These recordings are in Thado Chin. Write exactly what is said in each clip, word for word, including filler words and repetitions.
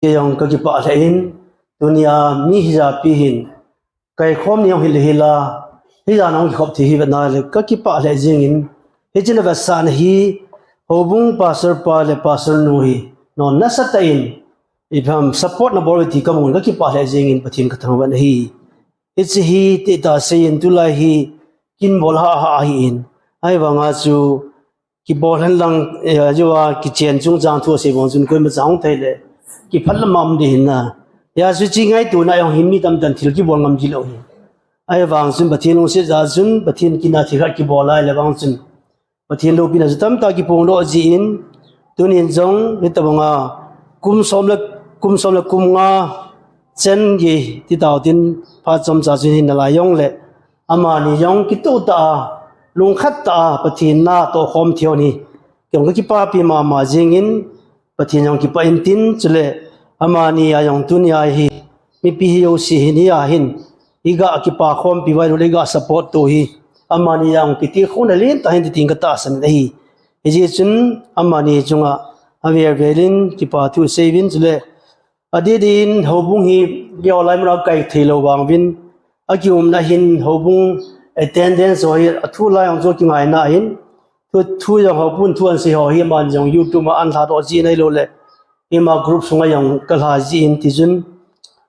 Kei jong kakipah lheh in, tunia mi hijapi hin kaikhom ni jong hile hila, hijat nong kikhop thei hi vetna le kakipah lheh jingin, hiche navetsahna hi, houbung pastor pa le pastor nu hi, non nasatah in, ipi ham support nabol uve ti kamun kakipah lheh jingin Pathen kathangvah ahi. Hiche hi tita seiyin tulai hi kin bol hah hah ahin. Ahivanga chu kibol hen lang, eh, ajeh a kichen chungchang thu asei vang chun koima cha hung thei le kiphat lam a um ding ahin na. Hijeh chun hiche ngaitona jong hin mi tamtah in thil kibol ngam ji lou ahi. Ahivang chun Pathen lungset jal chun Pathen kin a thil khat kibol lai le vang chun Pathen loupina chu tamtah kiphong doh jin, tunin jong hitabanga kum som le, kum som le kum nga chen gei ti tau tin phat chomcha chun hin nalai jong le amani jong kitoh tah a, lungkhat tah a Pathen natoh khom thei u hi kei jong kakipapi mama jingin, Pathen jong kipah intin, chule amani a jong tunia hi mipi hi jouse hi nia hin iga kipa khompi uva ahilou le iga support to hi amani a jong kitilkhouna lentah hin tin katahsan ahi. Hijeh chun amani chunga avel vel in kipa thu seiyuvin, chule adeh deh in houbung hi keiho lai muna kai thei lou vang uvin, akiumna hin houbung attendance ho hi athu lai jong chu kingaina ahin, thu, thu jong houbung thu ahin sei ho hi aman jong YouTube a ahin lhadoh jin ahilou le ima group sunga jong kalha jin tichun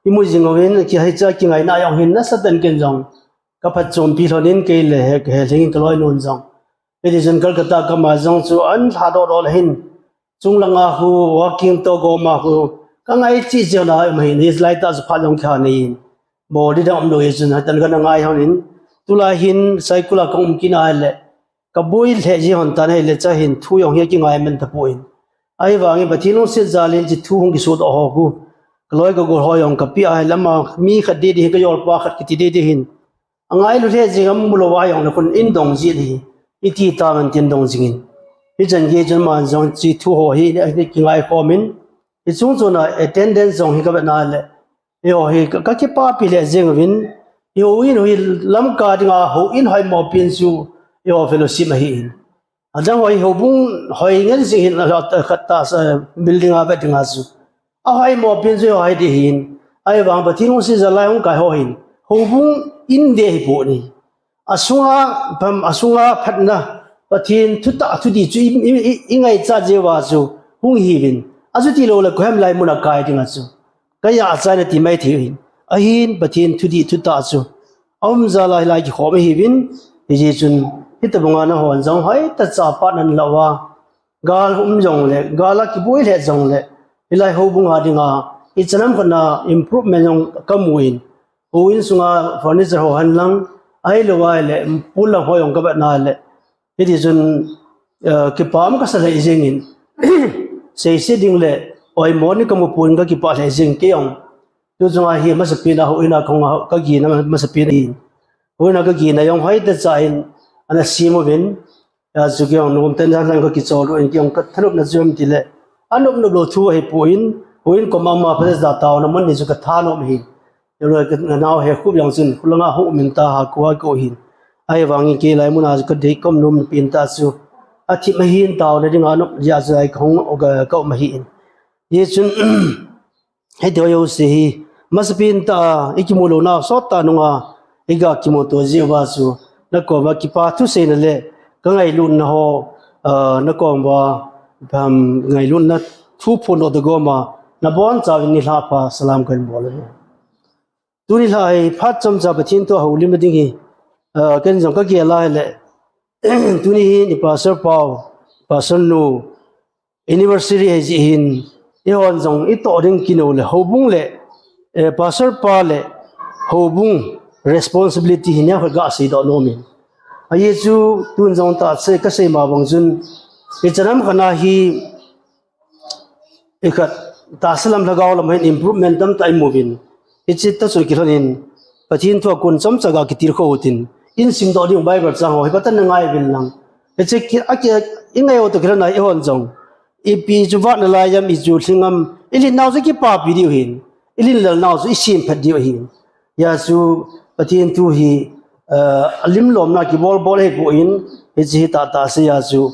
imu jing uvin, kei hiche kingaina jong hin nasatah in ken jong kaphatchompi lhonin kei le he, he lhingin kaloinun jong. Hitichun Kolkata gam a jong chu ahin lhadoh doh le hin, chunglanga khu, walking to gom a khu kangai cheh cheh na ahin, hilai tah chu phat jong kihannei in, bol ding dang umlou hichun hatan kana ngai lhonin, tulai hin Saikul a kaum kit na hile kaboi lheh ji lhon tan ahile, chuin thu jong hi kingai man tapon. Ahivangin Pathen lungset jal in hiche thu hung kisodoh ho khu kaloi kagol ho jong kapeh a ahile, ama mi khat deh deh hi, kajolpa khat kiti deh deh hin, angailu lheh jing, amu lou a jong le khun eidong ji ahi, iti tam tin dong jingin. Hichan gei chun aman jong hiche thu ho hi kingai khomin, hiche chung chuna attendance jong hi kavetna le eiho hi ka, kakipapi lheh jeng uvin, eiho in hi Lamka dinga houin hoimo pen chu eiho fellowship ahin. Adang ho hi houbung hoi ngen jing hin, khat tah building a vet dinga chu ahoimo pen chu eiho hi ding ahin. Ahivang Pathen lungset jal a hung kai ho hin houbung in ding ahipoi. Asunga, asunga phatna, Pathen thutah thudih chu i, i, i, ingaichat jeh uva chu hung hiuvin, achuti lou le koiham lai muna kai dinga chu kajachaina ti maithei u ahin. Ahin Pathen thudih thutah chu aum jal a hilai kikhom ahiuvin, hijeh chun hitabanga nahon jong hoitah cha pan nalah uva, gal um jongle, gal a kiboi lheh jongle, hilai houbunga dinga ichan ham khat na improvement jong kamun, houin sunga furniture ho henlang, ahilou ahile pon lang ho jong kavetna le, hitichun, eh, kipa um kasa lheh jengin, seise ding le oimo ni kamupon kakipah lheh jeng kei jong. Tuchunga hi amasapen a houin a kahung a kagina masapen ahin, houin a kagina jong hoitah cha in ana sem uvin, hijeh chun kei jong nomtah in jong kakichol uvin, kei jong kathanopna chu ham tile, anop nop lou thu ahipon, houin koma ama phasetah taona mun ni chu kathanom ahin. Nao hekhup jong chun khulanga hung um in taha, kua kou hin. Ahivangin kei lai muna chu kadei kaum nom pen tah chu athip ahin, taona dinga nop jeh a chu lai kahung, ka, kaum ahin. Hichun hitiho jouse hi masapen tah a ikimu lounau sottah nunga iga kimuto jeh uva chu nakoma kipa thuseina le kangailutna ho, ah, nakoma, um, ngailutna thu phondoh toh goma nabonchauvin nilhah pha salam kahin bol ahi. Tuni lhah hi phat chomcha Pathen thu a houlimna ding hi, ah, ken jong kagel a hile, tuni hi ni Pastor Pau, Pastor Nu anniversary ahijeh hin, eihon jong itoh ding kinou le houbung le, eh, Pastor pa le houbung responsibility hi neokhat gaseidoh nomin. Ajeh chu tun jong tahsa kasei ma bang chun, ichan ham khat na hi ikhat tahsa lam lhagao lam hin improvement tamtah imuvin, hiche tah chun kilhonin Pathen thu a kon chomcha ga kitilkhou utin, in simdoh ding Bible chang ho hi phatah in nangai uvin lang, hiche ki, aki, ingai u toh kilhona eihon jong ipi chu vatna lai ham, ichu lhing ham, ilhinnau chu kipapi diu ahin, ilhin lelnau chu isemphat diu ahin. Hijeh chun Pathen thu hi, eh, alimlomna kibolbol ahipon, hiche hi tahtah seija chu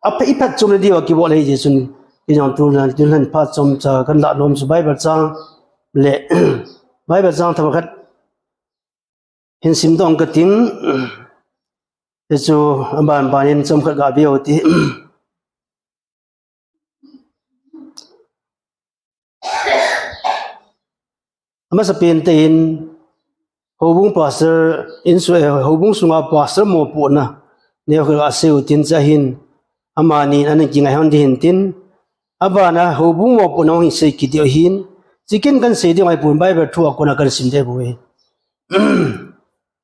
apha, iphatchomna diuva kibol ahijeh chun Kei jong tulan, tulan phat chomcha kahin lah nom chu Bible chang le Bible chang themkhat hin simdoh kating. Hichu aban ban in chomkhat gave u hite. Amasapen in, houbung pastor in su, eh, houbung sunga pastor mopohna neokhat asei u hitin, chuin amani ana kingai hon ding ahin tin, abana houbung mopohna hung sei kit diu ahin, chuin kahin sei diu ahipon, Bible thu a kona kahin sim diu ahi.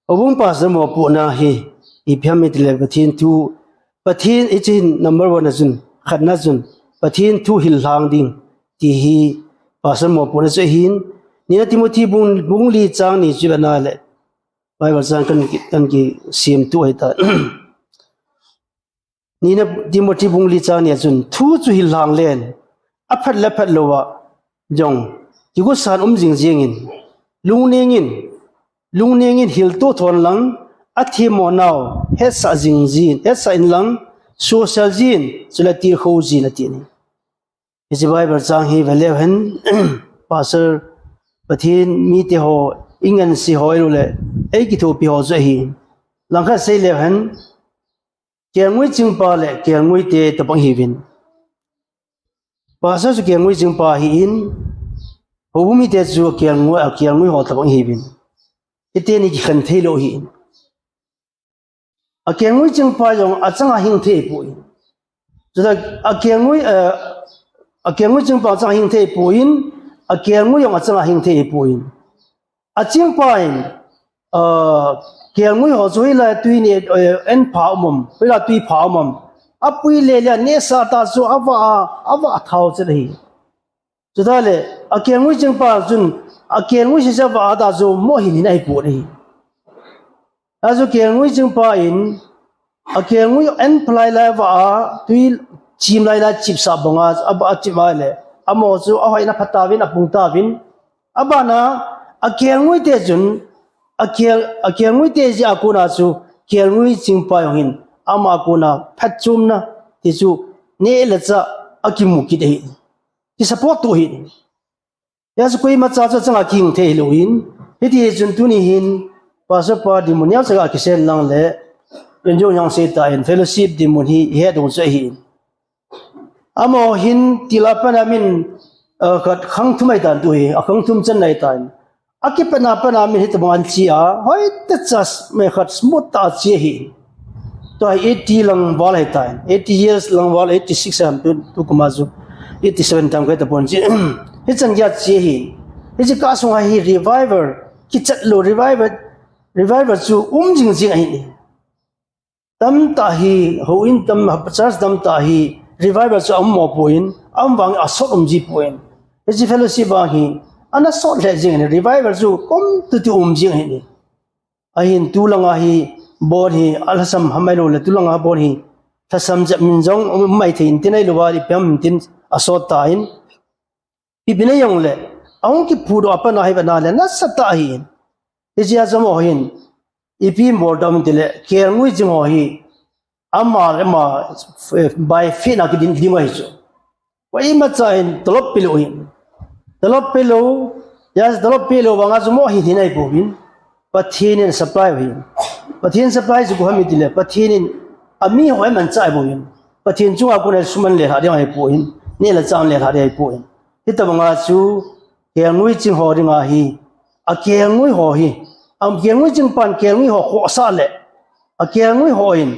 Houbung pastor mopohna hi ipi ham itile Pathen thu, Pathen, hiche hi number one a chun, khatna chun, Pathen thu hil lhang ding ti hi pastor mopohna chu ahin, nina Timothy bung, bung li chang ni chu ivet na le Bible chang kahin ki, kahin kisim tu ahitai. Nina Timothy bung li chang ni a chun, thu chu hil lhang len, aphat le aphat lou a jong kigosan um jing jing in, lungneng in, lungneng in hilto thon lang, athemmo nau hetsah jing jin, hetsah in lang, suhsel jin, chule tilkhou jin, ati ahi. Hiche Bible chang hi ve leu hen, pastor, Pathen mite ho, i ngense ho, ahilou le ei kithopi ho chu ahi. Langkhat sei leu hen, kelngoi chingpa le kelngoi te tobang ihiuvin. Pastor chu kelngoi chingpa ahin, houbung mite chu kelngoi, a kelngoi ho tobang ihiuvin. Hiteni kikhen thei lou ahin. A kelngoi chingpa jong achanga hing thei poi. Chuta a kelngoi, eh, a kelngoi chingpa achanga hing thei poi, a kelngoi jong achanga hing thei poi. A chingpa in, eh, kelngoi ho chu hoilai tui ni, eh, en pha um am, hoilai tui pha um am. Apui le le nehsah ta chu ava, ava thao chet ahi. Chuta le, a kelngoi chingpa chun, a kelngoi sese ava ta chu mo hin hin ahipon ahi. Achu kelngoi chingpa in, a kelngoi en phalai lai ava a, tui chim lai lai chipsah banga, ava a chip a le, amo chu ahoina pha tauvin, apung tauvin. Abana, a kelngoi te chun, a kel, a kelngoi te jeh a kona chu, kelngoi chingpa jong hin, ama a kona phatchomna, ti chu, neh le chah, akimu kit ahi. Kisupport tu ahi. Hijeh a chu koima cha chu achanga kihing thei hilou in. Hiti chun tuni hin, Pastor pa dinmun neocha ga kisei lang le, injong yang sei tan, fellowship dinmun hi, ihet ding chu ahi. Amaho hin, til a pat a min, eh, khat khang thum ahitan tu hi, akhang thum chan ahitan. Akipatna pat a min hitobang ahin che a, hoitah cha, mi khat smooth tah a che ahi. Tua hi eighty lang val ahitan, eighty years lang val, eighty six ham tu, tukum a chu, eighty seven tam kai tapon che. Hichan geiya che ahi. Hiche kah sunga hi revival, kichat lou revival, revival chu um jing jing ahi. Tamtah hi, houin tam, church tamtah hi, revival chu aum mo poi, aum vang asot um ji poi. Hiche fellowship vang hi, ana sot lheh jing ahi, revival chu kom tutu um jing ahi. Ahin tulanga hi, bon hi, alhasam ham ahilou le, tulanga bon hi, lhasam jep min jong um mai thei in tin ahilou a, ipi ham tin asot tan. Ipi na jong le, ahung kiphut doh a pat a hi ve na le, nasatah ahi. Hiche a chu amaho hin, ipi bol tam tile, kelngoi ching ho hi, ama le ama, eh, by faith a kiding, ding ahi chu. Koima cha hin, talop pelou hin. Talop pelou, hijeh a talop pelou vanga chu amaho hin hin ahi poi. Pathen in supply ahi. Pathen supply chu koi ham itile, Pathen in ami ho amanchah ahi poi. Pathen chunga kona suhman le lha ding ahi poi. Neh le chah le lha ding ahi poi. Hitobanga chu kelngoi ching ho dinga hi. A kelngoi ho hi. A kelngoi ching pan kelngoi ho khohsah le. A kelngoi ho in.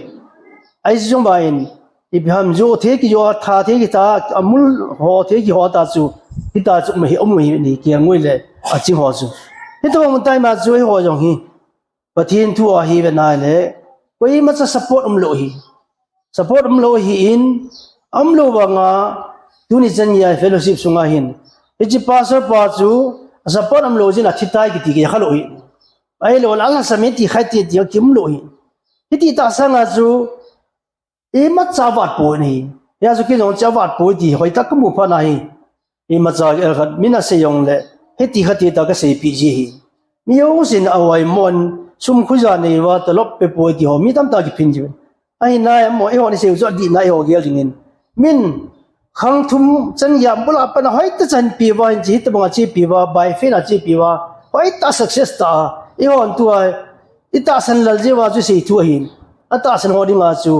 Ahi jong ba in. Ipi ham jo the kijo a, tha the kitha, amul ho the kiho ta chu, hita chu um hi, um hi ni kelngoi le aching ho chu. Hitobang mun tai ma chu eiho jong hi. Pathen thu ahi ve na le, koima cha support umlou hi. Support umlou hi in, umlou vanga, tuni chan geiya fellowship sunga hin. Hiche pastor pa chu, support umlou jeh in athi tai kiti kikha lou hi. Ahilou le, alhasam e ti kha ti ti kium lou hi. Hiti tah sanga chu, imacha avat poi ahi. Hijeh a chu kei jong chu avat poi ti hoitah kamu phat na hi. Imacha khat min asei jong le, hiti kha ti ta kaseipi ji ahi. Mi jousen ahoimo in, sum khoja nei uva talop pe poi ti ho, mi tamtah kiphin ji. Ahi nai mo, eiho ni sei u chu adih nai eiho gel jing in. Min, khang thum chan yam bula pana hoitah chan piva hin chi hitah banga chi piva, by faith a chi piva, hoitah success ta, i hon tua, i tahsan lal jeh uva chu sei thu ahin. A tahsan ho dinga chu,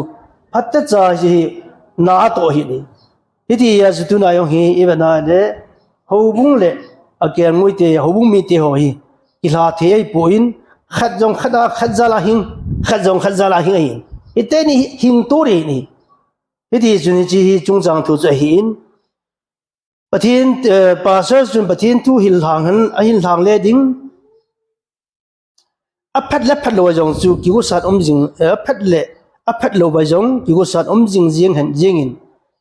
phatah cha hi na to hi ni. Hiti a chu tuna jong hi, i vena le, houbung le, a kelngoi te, houbung mi te ho hi, i la thei ai po in, khat jong khat a, khat jal a hing, khat jong khat jal a hing ahin. Hiti ni hing to re ni. Hiti chun hichi hi chungchang thu chu ahin. Pathen, eh, pastor chun Pathen thu hil hang han, a hil hang le ding. A phat le phat lo jong chu kigosat um jing, eh, a phat le, a phat lo ba jong kigosat um jing jing hen jing in.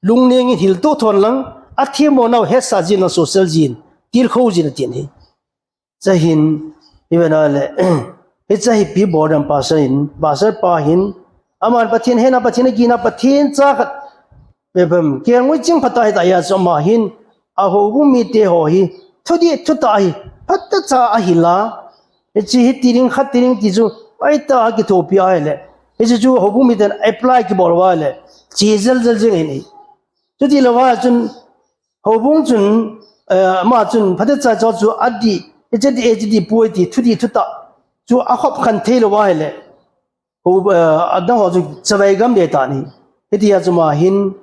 Lungneng in hil to thon lang, a thimo nau hesa jin lang social jin, til kho jin a tin hi. Chahin, i vena le, hi chahi pi bol dam pastor in, pastor pa hin, aman Pathen hena, Pathen a gina, Pathen cha khat, bebem, kelngoi ching phatah hita ya chu ama hin, a houbung mi te ho hi, thudih thutah hi, phatah cha a hila, hichi hi ti ding khat ti ding ti chu, ai ta a kithopi a le, hichi chu houbung mi ten apply kibol uva le, chi jel jel jing hin hi. Chuti lova chun, houbung chun, eh, ama chun, phatah cha cho chu a dih, hichi dih, hichi dih poi ti, thudih thutah, chu a khop khan thei lova hi le. Ho, eh, a dang ho chu chavai gam le ta ni. Hiti a chu ama hin,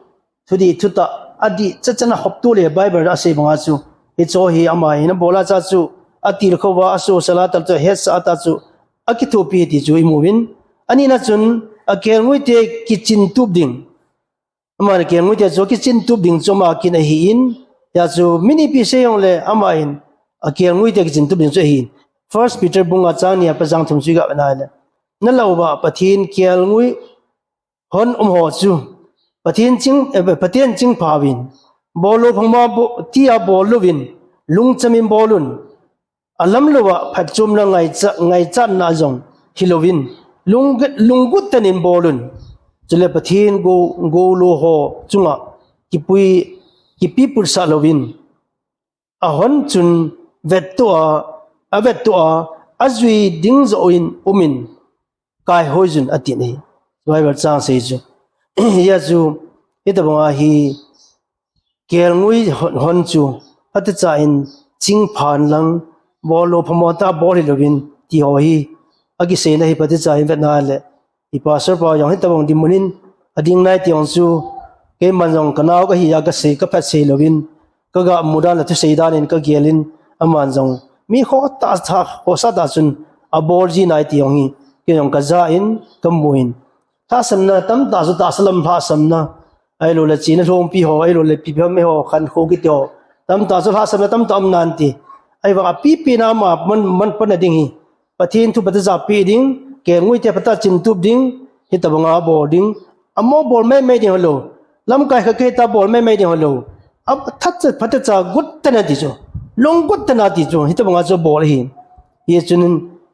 thudih thutah, a dih, cha chan a khop tu le Bible a sei banga chu. Hicho hi ama hin, a bola cha chu, a til kho va, a so sala tal chu, hesa ta chu, a kithopi ti chu i mu vin. Ani na chun, a kelngoi te kichin tup ding. Ama le kelngoi te chu kichin tup ding chu ama kin ahi in, ya chu mi nipi sei jong le ama in a kelngoi te kichin tup ding chu ahi in. First Peter bung nga chang ni a pa chang thum chu i ga vena le. Na lo va Pathen kelngoi hon um ho chu. Pathen ching, eh, Pathen ching pha vin. Bol lo phang ma bo, ti a bol lo vin. Lungcham in bol un. A lam lo a phatchomna ngaicha, ngaichatna jong hi lo vin, lung, lunggut tan in bol un. Chule Pathen go, go lo ho chunga kipui, kipi put sa lo vin. A hon chun vet to a, a vet to a, a jui ding jo in um in. Kai hoi jun a tin hi. Bible chang sei chu. Hia chu, hita banga hi, kelngoi hon, hon chu, phatah cha in ching phan lang, bol lo phamo ta bol hi lo vin, ti ho hi, a kiseina hi phatah cha in vetna le, i pastor pa jong hita bang di munin, a ding nai ti jong chu, keiman jong ka nau ka hi a ka sei, ka phat sei lo vin, ka ga mu dan le thusei dan in ka gel in, aman jong, mi kho ta tha, kho sa ta chun, a bol ji nai ti jong hi, kei jong ka ja in, ka mu in, Lhahsamna tamtah chu tahsa lam lhahsamna. Ahilou le china lhongpi ho, ahilou le pipiham ho, khankho kiti ho. Tamtah chu lhahsamna tamtah um nan ti. Ahivang a pipi na ma man, man pan na ding hi. Pathen thu phatah cha pe ding, kelngoi te phatah chin tup ding, hitabanga bol ding. Amo bol maimai ding hilou. Lamkai khat kei ta bol maimai ding hilou. A phatah cha, phatah cha gut tana ti chu. Lunggut tana ti chu. Hitabanga chu bol hi. Hichun,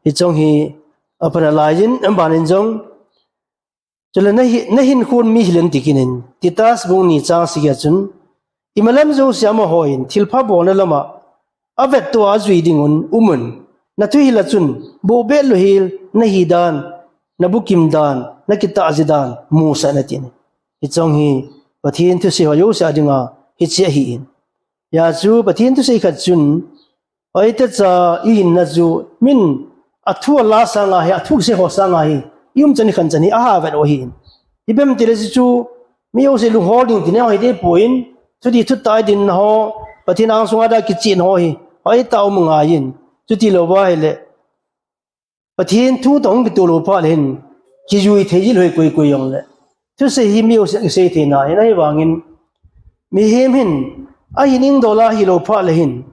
hichong hi, aphan alai jin, amban in jong. Chule na hi, na hin khun mi hilen ti kinin. Titus bung ni chang sagi a chun. Imalam jouse a amaho in, thilpha bolna lama, avet to a jui ding un, um un. Na thuhil a chun, bohbeh louhel, na hi dan, na bukim dan, na kitah ji dan, musah in ati. Hichong hi, Pathen thusei ho jouse a dinga, hiche ahi in. Hia chu, Pathen thusei khat chun, Hoitah cha i hinna chu min a thu a la sanga hi, a thu kisei ho sanga hi, i um chan i khan chan hi, a ha vet u ahi. Ipi ham itile chu, mi jouse lunghol ding ti neo hi dei poi, thudih thutah a i dinna ho, Pathen angsunga da kichihna ho hi, hoitah a um ngai in, chuti lou va ahile. Pathen thu toh hung kitoh lou phat le hin, kijui thei ji lou hi koi koi jong le. Thusei hi mi jouse kisei thei na, hina hi vangin, mihem hin, a hin ing dola hilou phat le hin,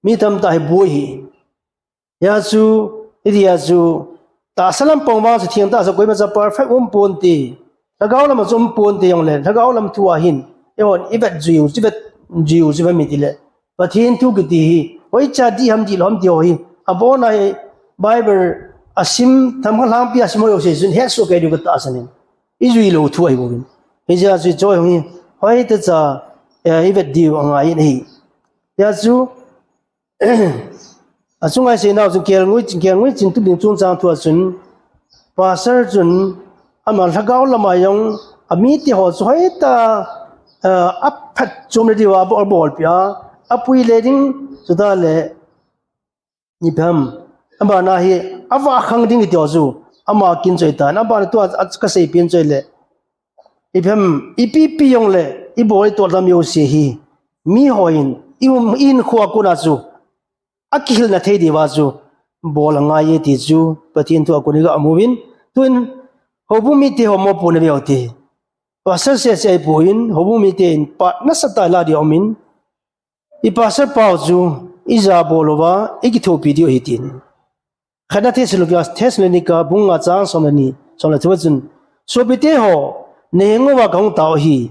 mi tamtah hi boi hi. Hia chu, i dia chu, tahsa lam pang vang chu theng tahsa koima cha perfect um ponte. Lhagao lam a chu um ponte jong le, lhagao lam thu a hin, eihon, i vet jui u, i vet jui u, i vet mi ti le. Pathen thu kiti hi, hoicha dih ham dih lou ham ti ho hi, abon a hi, Bible a sim, tham kha lhangpi a sim ho jouse chun, hetsoh kei diu ka tahsan in. I jui lou thu ahi bou in. Hijeh a chu i choi hung hi, hoitah cha, eh, i vet diu angai in ahi. Hia chu, A chunga i seinau chun kelngoi, kelngoi chin tup ding chungchang thu a chun, pastor chun, ama lhagao lama jong, a mite ho chu hoitah, a, aphat chom le diu a bol, bolpi a, apui le ding, chuta le, ipi ham, abana hi, ava khang ding iti ho chu, ama kin choi tan, abana tua, a, kasei pin choi le, ipi ham, ipi pi jong le, ibol i tol dam jouse hi, mi hon, i um, i hinkho a kona chu, akihilna thei diuva chu, bol angai e ti chu, Pathen thu a kon iga mu uvin, tuin, houbung mite ho mopohna veu te. Pastor seh seh ahipoi, houbung mite in phat nasatah a la diu aum in, i pastor pau chu, ija bol uva, ikithopi diu ahi tin. Khatna Thessalonica, Thessalonica bung nga chang som le ni, som le thum a chun, sopite ho, nahenguva kahung tao ahi,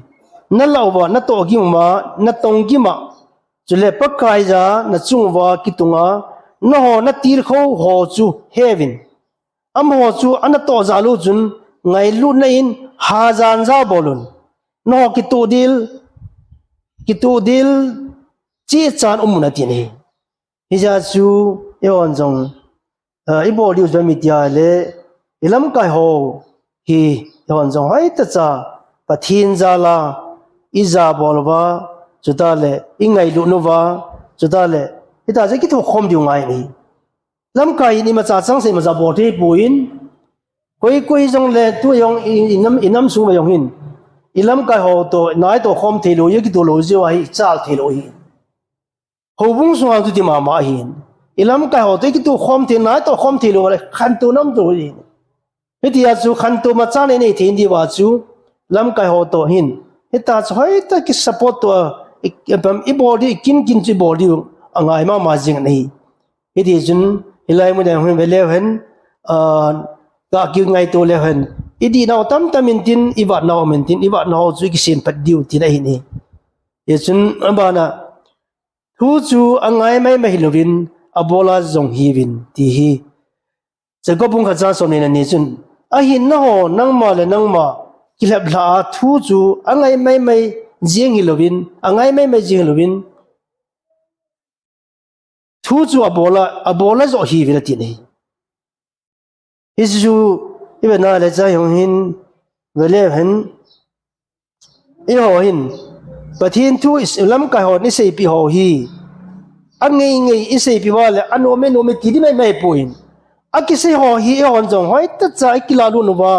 nalah uva, natoh gim uva, natong gim a, chule Pakaiya nachung uva kitunga, nangho natilkhou ho chu heuvin. Amaho chu anatoh jal u chun, ngailutna in hajan ja bol un. Nangho kitoh dil, kitoh dil, cheh chan um un ati ahi. Hijeh chun, eihon jong, eh, ibol diu chu ipi ham itia le, ilamkai ho hi, eihon jong hoitah cha, Pathen jal a, ija bol uva, chuta le, ingailut uva, chuta le, hitia chu kithokhom diu ngai ahi. Lamkai in imacha changseh imacha bol thei poi, koi koi jong le, tu jong i, inam, inam sung uva jong hin, ilamkai ho toh, naitoh khom thei lou, ikitoh lou jeh uva hi, ichal thei lou ahi. Houbung sunga chu ti mama ahin. Ilamkai ho toh ikitoh khom thei, naitoh khom thei lou le, khantou nam tou ahin. Hitia chu khantou macha nei nei thei diuva chu, lamkai ho toh hin. Hitia chu hoitah kisupport tou a, i, i, ibol diu, ikin kin chu ibol diu, angai mama jing ahi. Hiti chun, hilai mun a hin ve leu hen, ah, kakingaito leu hen. Idih nau tamtam in tin, ivat nau um in tin, ivat nau chu ikisem pat diu tina ahi. Hichun, abana, thu chu angai maimai hilouvin, abola jong hiuvin, ti ahi. Jacob bung khat chang som le ni chun, ahin nangho, nangma le nangma, kilhep lha a thu chu angai maimai jing hilouvin, angai maimai jing hilouvin, thu chu abola, abola joh hiuvin ati ahi. Hichu, ive na le cha jong hin, ve leu hen, eiho hin, Pathen thu is, lamkai hon iseipeh ho hi, angei ngei iseipeh uva le, anom e, nom e ti ding maimai poi. Akisei ho hi, eihon jong hoitah cha ikilalut uva,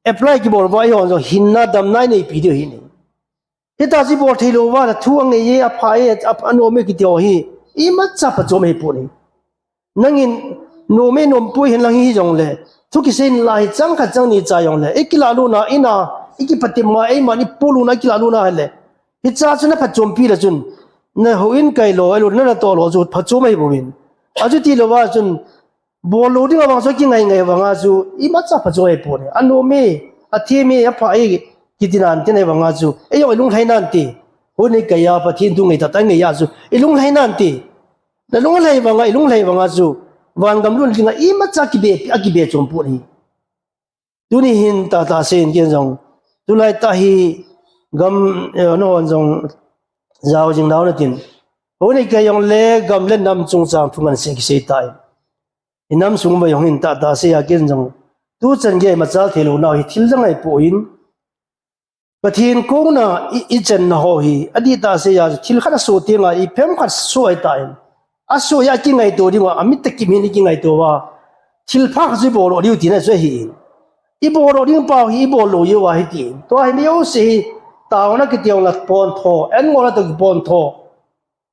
apply kibol uva, eihon jong hinna damna ineipi diu ahi. Hitia chu ibol thei lou uva le thu angei e, apha e, ap-, anom e kiti ho hi, imacha phachom ahipoi. Nangin nom e nom poi hen lang hijongle, thu kisei lai chang khat chang ni cha jongle, ikilalut na, ina, ikipatim ma, eiman ipolut na, ikilalut na hile. Hicha chu naphachompi le chun, nahouin kai lou, ahilou le natoh lou chu phachom ahi bouvin. Achuti louva chun, bol lou ding avang chu kingai ngai vanga chu, imacha phachom ahipoi. Anom e, athem e, apha e, kiti nante na vanga chu, eijong ilunglhai nante. Houin kai a, Pathen thu ngai tah tah ngai a chu, ilunglhai nante. Nalunglhai vanga, ilunglhai vanga chu, vangam lhun dinga imacha kibe, akibe chom poi. Tuni hin tahtah seiyin ken jong, tulai tah hi gam, eh, nahon jong jao jing nau natin. Houin kai jongle gam le nam chungchang thu ngansea kisei tai. Inam sung uva jong hin tahtah seiya ken jong, tuchan gei machal thei lou nau hi thil dang ahipoi. Pathen kona i, ichenna ho hi, adihtah seiya, thil khat asoh tenga, iphem khat soh ahitai. Asoh a kingaito diuva, amit a kim hin ikingaito uva. Thilpha khat chu ibol lou diu tina chu ahi. Ibol lou ding pau hi, ibol lou uva hiti. Tua hi mi jouse hi, taona kiti jongle pontho, an ngol a toh kipontho.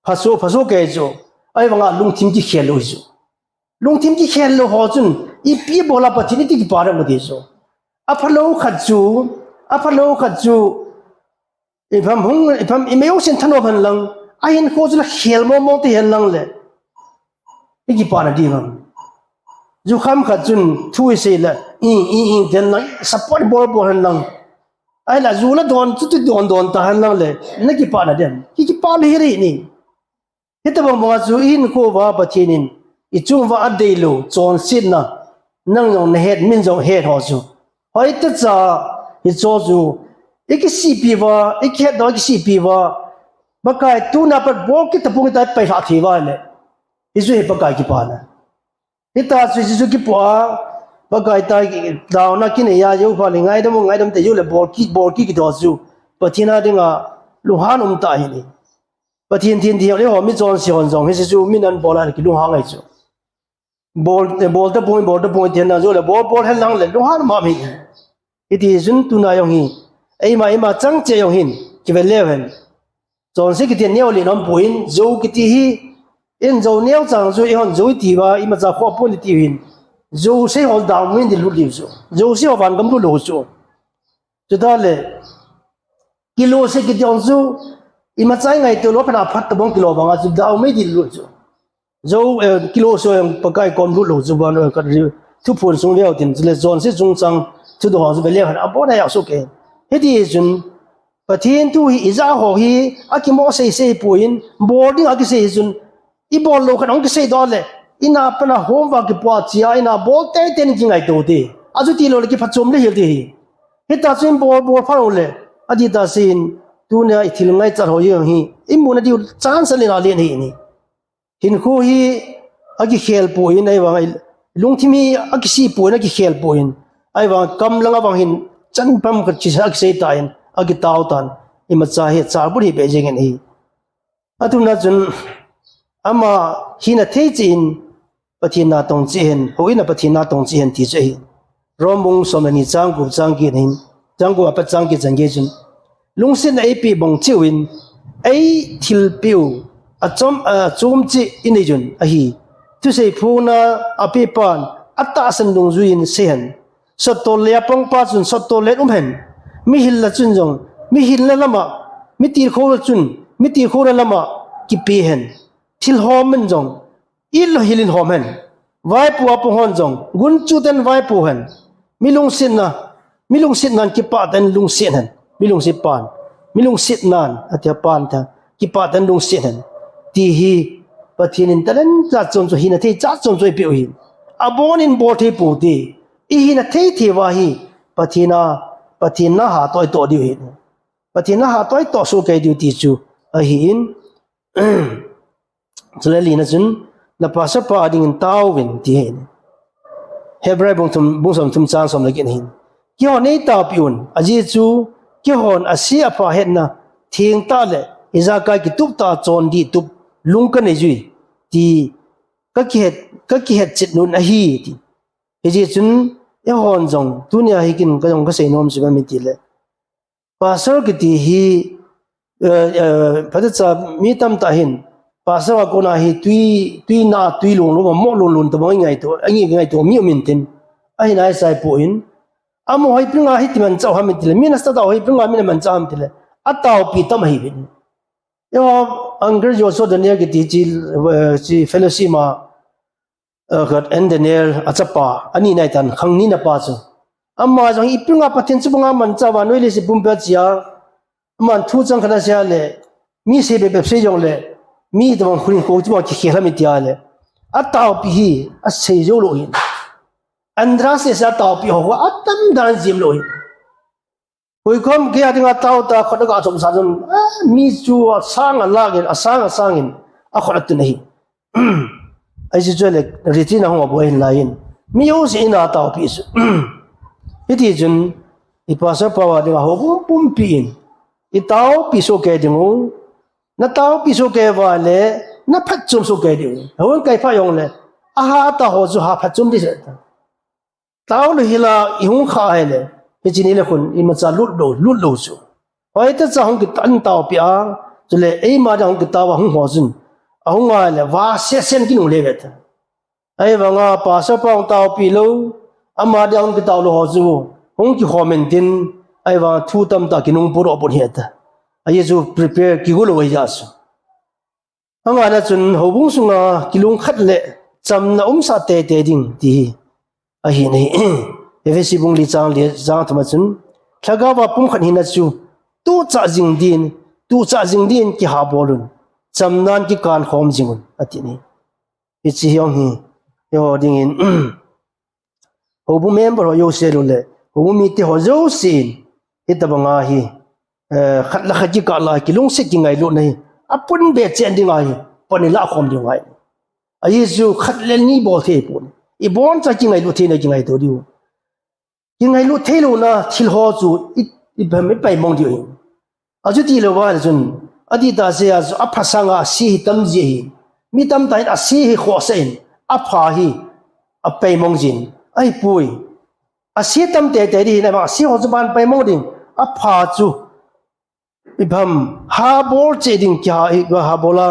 Phaso, phaso kei chu. Ahivanga lungthim kikhel lou hi chu. Lungthim kikhel lou ho chun, ipi bola Pathen iti kipah dem ti chu. Aphalou khat chu, aphalou khat chu, ipham hung, ipham imeu sin thanom hen lang, ahinkho chu la khel mong mong ti hen lang le. Ikipah na ding ham. Jukham khat chun, thu isei le, i, i, i, ten lang, support bol bol hen lang. Ahila ju la don, chu tu don don ta hen lang le, nakipah na dem. Ki, kipah le hi ri ni. Hitabang banga chu ihinkho uva Pathen in, ichung uva adeilou, chonsetna, nang jong nahet, min jong het ho chu. Hoitah cha, hicho chu, ikisihpi uva, ikihetdoh a ikisihpi uva, Pakai tuna pat bol kit tapong ita pailhah thei uva le. Hichu hi Pakai kipana. Hita chu, chu, chu kipoh a, Pakai ta, taona kinei a, jou pha le ngaidam, ngaidam te jou le bol kit, bol kit kit ho chu. Pathen a dinga lunghan um tah ahi. Pathen thilthei ho, mi chonse hon jong hiche chu min abol a kilunghang ahi chu. Bol, eh, bol tapoi, bol tapoi ti na jong le, bol, bol hen lang le, lunghan um ahi. Hiti chun tuna jong hi, eima, eima chang cheh jong hin, kive leu hen. Chonse kiti neo le nom poi, jou kiti hi, in jou neo chang chu, eihon jou iti uva, imacha khoh pon iti hin. Jou sei ho dam min di lut liu chu. Jou sei ho van gam lut lou chu. Chuta le, kilo se kiti jong chu, imacha i ngaito lou, phat a phat tabang kilo vang a chu, dam min di lut chu. Jou, eh, kilo so jong Pakai kom lut lou chu ban, eh, ka ri, thuphon sung leu tin, chule chonse chungchang, thudol ho chu ve leu hen, abon a ja soh kei. Hiti chun, Pathen thu hi ija ho hi, akimo seisei poi, bol ding akisei chun, ibol lou khat hung kisei doh le, ina pana hom va kipoh chia, ina bol teitei in kingaito te. Achuti lou le kiphatchom le hel te hi. Hita chun bol, bol phat lou le, adih tah seiyin, tunia i thil ngaichat ho jong hi, imu nadiu chance len alen ahi. Hinkho hi akikhel poi, ahivang lungthim hi akisih poi, akikhel poi. Ahivang kam langa vang hin chan pam khat chu akisei tan, akitao tan. Imacha hi chapur hi be jeng in ahi. Athumna chun ama hina thei cheh in Pathen natong cheh hen, houin a Pathen natong cheh hen ti chu ahi. Rom bung som le ni chang gup chang get hin, chang gup apat chang get chan gei chun, lungsetna eipeh bang cheh uvin, eithilpeh u achom, achom cheh inei un ahi. Thusei phongna apeh pan atahsan dungjui in sei hen. Sottol le apangpa chun sottol le um hen. Mihil la chun jong, mihil la lama, mitilkhou la chun, mitilkhou la lama kipe hen. Thil hom in jong, it lou hel in hom hen. Vaipo apang hon jong, gunchu ten vaipo hen. Mi lungsetna, mi lungsetnan kipah tah in lungset hen. Mi lungset pan, mi lungsetnan, atia pan ta, kipah tah in lungset hen. Ti hi, Pathen in talent jat chom chom, hina thei jat chom chom eipeh u ahi. Abon in bol thei pou te. I hina thei thei uva hi, Pathen a, Pathen na hatoi toh diu ahi. Pathen na hatoi toh soh kei diu ti chu ahin. Chule lina chun, na pastor pa a dingin taovin ti ahi. Hebrai bung thum, bung som thum chang som le get hin. Keihon nei taopeh un, ajeh chu, keihon ase apha hetna, thengtah le, ijakai kitup tah a chondih tup, lung kanei jui, ti, kakihet, kakihet chet un ahi, ti. Hijeh chun, eihon jong, tunia hi kin ka jong kasei nom chu ipi ham itile. Pastor kiti hi, eh, eh, phatecha mi tamtah hin, pastor a kona hi tui, tui na, tui lung lung, mo lung lung tabang ngaito, angi ngaito, mi um intin. Ahin ahi sai poi. Amaho hi ipi dinga hiti manchah u ham itile, mi na start a ho hi ipi dinga mi na manchah ham itile. Ataopeh tam ahi bit. Yo, Uncle Joshua Daniel kiti chi, eh, chi fellowship ma, eh, khat N Daniel achapa, ani nai tan, khang ni na pa chu. Ama jong ipi dinga Pathen chu banga manchah uva, noi le si pumpi a chia, aman thu chang khat asei le, mi sei bep bep sei jong le, mi tabang khun ko chu bang kikhel ham itia le. Ataopeh hi, asei jou lou hin. Andra se se ataopeh ho, atam dan jim lou hin. Hoikom kei a dinga tao ta khut aga thum sa jong, eh, mi chu asang alak in, asang asang in, akhut atun ahi. Ahi chu le, retreat na hung abol ahin lai in. Mi jouse in ataopeh chu. Hiti chun, i pastor pa a dinga houbung pumpi in, i taopeh soh kei diu. Na taopeh soh kei uva le, na phatchom soh kei diu. Houin kai pha jong le, aha ta ho chu ha phatchom di se ta. Tao lou hila i hung kha ahile, hiche ni le khun imacha lut lou, lut lou chu. Hoitacha hung kitan taopeh a, chule eima dia hung kitao a hung ho chun. Ahung ahile, va sesen kinung le ve ta. Ahivanga pastor pa hung taopeh lou, ama dia hung kitao lou ho chu. Hung kikhom intin, ahivanga thu tamtah kinung puro pon hi ta. Ajeh chu prepare kigo lou ahi jeh chu. Angana chun houbung sunga kilungkhat le chamna umsah teitei ding ti hi ahi nai. Ephesi bung li chang li chang thum a chun, lhagao a pumkhat hina chu tuchah jing din, tuchah jing din kihabol un, chamnan kikan khom jing un, ati nai. Hiche hi jong hi, eiho dingin, houbung member ho jouse lou le, houbung mite ho jouse in, hitabanga hi, eh, khat le khat kikah a kilungset kingailutna hi, apun be chen ding ahi, pan ilah khom ding ahi. Ajeh chu khat le ni bol thei pon. Ibon cha kingailut theina kingaito diu. Kingailut theilouna thil ho chu i, i, i paimong diu ahi. Achuti lou vale chun, adih tah seh a chu apha sanga ase hi tam ji ahi. Mi tamtah in ase hi khohsah in, apha hi apaimong jin. Ahipoi. Ase tam teitei ding hi na, ase ho chu ban paimong ding. Apha chu ipi ham, habol cheh ding kiha, i, habol a,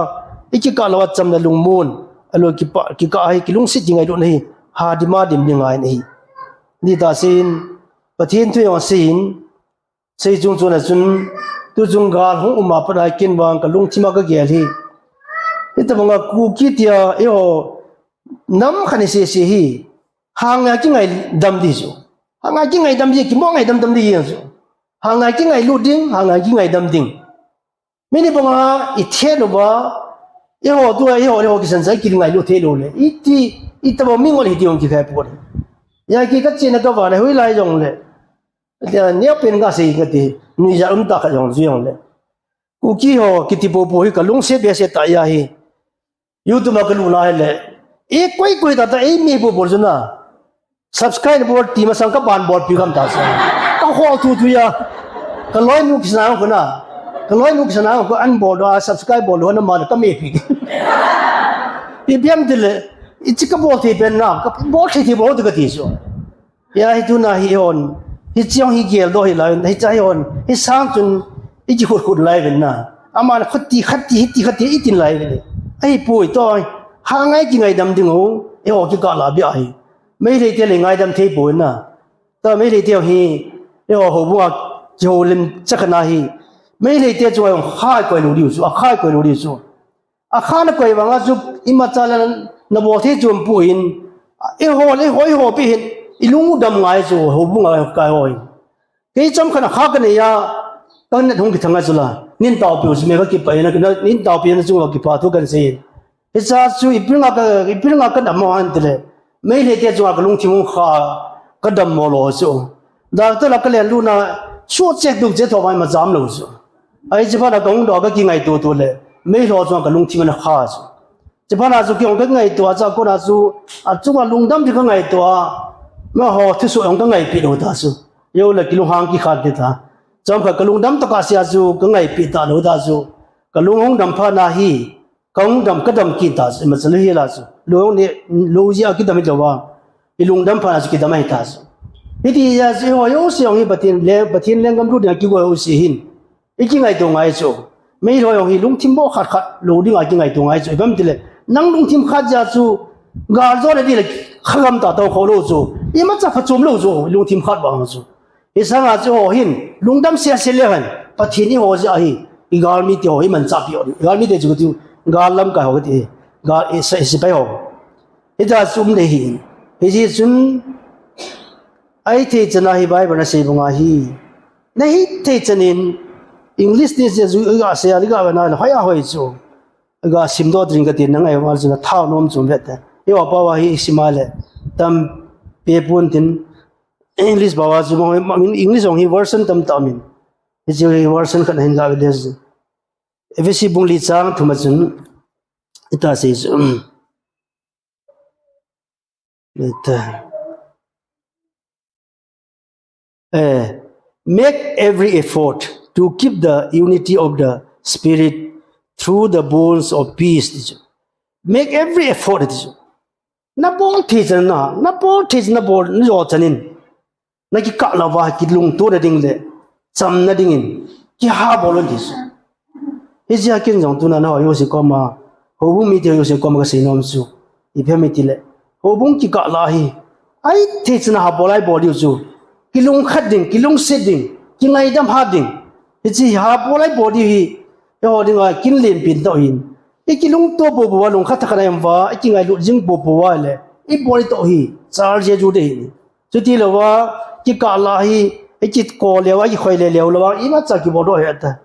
ikikah lou a cham le lungmon, ahilou kipah, kikah hi, kilungset kingailutna hi, ha dim a dim ding ngai ahi. Adih tah seh in, Pathen thu jong asei in, sei chung chun a chun, tuchung gal hung um a pat a ken vang kalungthim a kagel hi. Hitobang a Kuki tia, eiho, nam khat ni sese hi, hanga kingaidam ding chu. Hanga kingaidam ding, kimo ngaidam dam ding chu. Hanga kingailut ding, hanga kingaidam ding. Mi ni banga ithet uva, eiho tua, eiho, eiho kisan sa kingailut thei lou le. Iti, itobang mi ngol hiti jong kikhai poi. Hijeh a kikachena kavah na hoilai jongle. Tia neopen kasei kati, nuijat um tah khat jong chu jongle. Kuki ho kiti popo hi kalungset behseh tah ahi. YouTube a kalut na hile, ei koi koi tah tah, ei mi popo chu na. Subscribe bol ti masang kaban bolpi gam tah chu. Kahol thuthu a. Kaloinu kisana khu na. Kaloinu kisana khu an bol doh a, subscribe bol doh na ma na kamepi. Ipi ham tile, ichi kabol thei pen na, kabol thei thei bol ti kati chu. Hijeh a hi tuna hi hon, hiche jong hi geldoh hilai, hiche hi hon, hi sang chun, ikikhut khut lai uvin na. Aman khat ti, khat ti, hiti, khat ti, itin lai uvin. Ahipoi toh, hanga ikingaidam ding u, eiho kikah lah beh ahi. Meitei te le ngaidam thei poi na. Toh Meitei te hi, eiho houbung a kihoulim chakhat na hi. Meitei te chu eiho kha ikoi lou diu chu, akha ikoi lou diu chu. Akha nakoi vang a chu, imacha le nabol thei chu umpoi. Eiho le, eiho, eiho pi hin, ilung u dam ngai chu, houbung a kai ho hin. Kei chomkhat a kha kanei a, kanat hung kithang a chu la. Nin taopiu chu me kakipah in, nin taopi na chu kakipah thu kahin sei in. Hiche chu ipi dinga ka, ipi dinga kadam ham tile. Meitei te chunga kalungthim hung kha, kadam mo lou chu. Doctor la kalen lutna, suhchet duhchet tho mai imacha umlou chu. Ahi, chuphat a kahung doh a kakingaito to le, meilhou chunga kalungthim ana kha chu. Chuphat a chu kei jong kangaito a, chua kona chu, achunga lungdam ding kangaito a, amaho thusoh jong kangaipeh lou ta chu. Jou le kilunghang kikhat ding ta. Chomkhat kalungdam tokah seh a chu kangaipeh talou ta chu. Kalung hung dam phat na hi, kahung dam, kadam kit ta chu, imacha lou hi la chu. Lou jong ni, lou jeh a kidam hilou va. Ilungdam phat na chu kidam ahi ta chu. Hiti jeh a chu, eiho jouse jong hi Pathen le, Pathen lenggam lut dinga kigong jouse hin. Ikingaito ngai chu. Meilhou jong hi lungthim boh khat khat lou dinga kingaito ngai chu. Ipi ham tile, nang lungthim khat jeh a chu, gal jona ding le, kha gam tah tao kho lou chu. Imacha phachom lou chu, lungthim khat vang chu. Hisanga chu eiho hin, lungdam sese leu hen, Pathen in eiho jeh a hi, igalmi te ho hi manchah peh u, igalmi te chu kati u, gal lamkai ho kati, gal, i, se, sepai ho. Hita chu um ding ahi, hijeh chun, ahithei chan a hi Bible in asei banga hi, nahithei chan in, English te chu iga sei a, iga ve na, hoi a hoi chu, iga simdoh ding kati, nang ahi vang chu nathao nom chu um ve te. Eiho pao a hi isim a le, tam pe pon tin, English pao a chu, English jong hi version tamtah umin. Hiche hi version khat nahin ga ve le. Ephesi bung li chang thum a chun, hita sei chu, um, hita. Eh, make every effort to keep the unity of the Spirit through the bonds of peace. Make every effort, ti chu. Nabol thei chan na, nabol thei chan, nabol, najou chan in. Nakikah lou va, kilungtona ding le, chamna dingin, kihabol un ti chu. Hijeh a ken jong tuna nangho jouse koma, houbung mite jouse koma kasei nom chu, ipi ham itile, houbung kikah lah hi, ahithei chan a habol a ibol diu chu, kilungkhat ding, kilungset ding, kingaidam hat ding, hiche habol a ibol diu hi, eiho dinga kin lenpen tah ahin, ikilungto poupou a, lungkhat thakhat a um uva, ikingailut jing poupou a le, ibol toh hi, charge ju ding ahi. Chuti louva, kikah lah hi, ikikoi leu, ikikhoi le leu louva, imacha kibol doh ahi ta.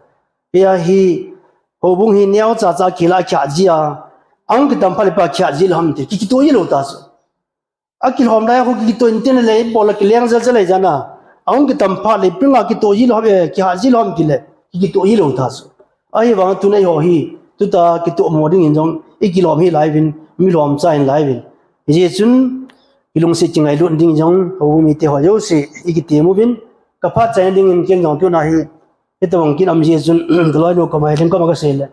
Hia hi, houbung hi neocha cha kila kihat ji a, ahung kitam phat le pa kihat ji lou ham ti, ki, kitoh ji lou ta chu. Akilhom lai a khu kitoh in tin le, ibol le kileng jel jel ahi jana. Ahung kitam phat le, ipi dinga kitoh ji lou ham, eh, kihat ji lou ham ti le, ki, kitoh ji lou ta chu. Ahivang tuna eiho hi, tuta kitoh mo dingin jong, ikilom hi lai uvin, mi lhomcha in lai uvin. Hijeh chun, kilungset kingailut ding jong, houbung mite ho jouse, ikitem uvin, kaphat chaina dingin ken jong tuna hi, Tabang kin am ji chun, ka loi nu ka mai leng ka ma ka sei le.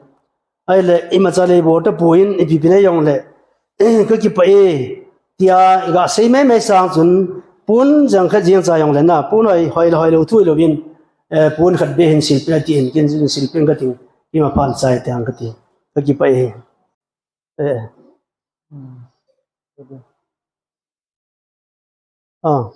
Ai le, ima cha le bo ta pu in, ipi pi nei jong le. Ka kipah e, tia, ga sei mai mai sang chun, pun jang khat jing cha jong le na, pun hoi, hoi, hoi lo, thui lo in, eh, pun khat be hin sil pe ti in, kin jing sil pe ka ting, ima phan chai tiang ka ti. Ka kipah e. Eh. Ah.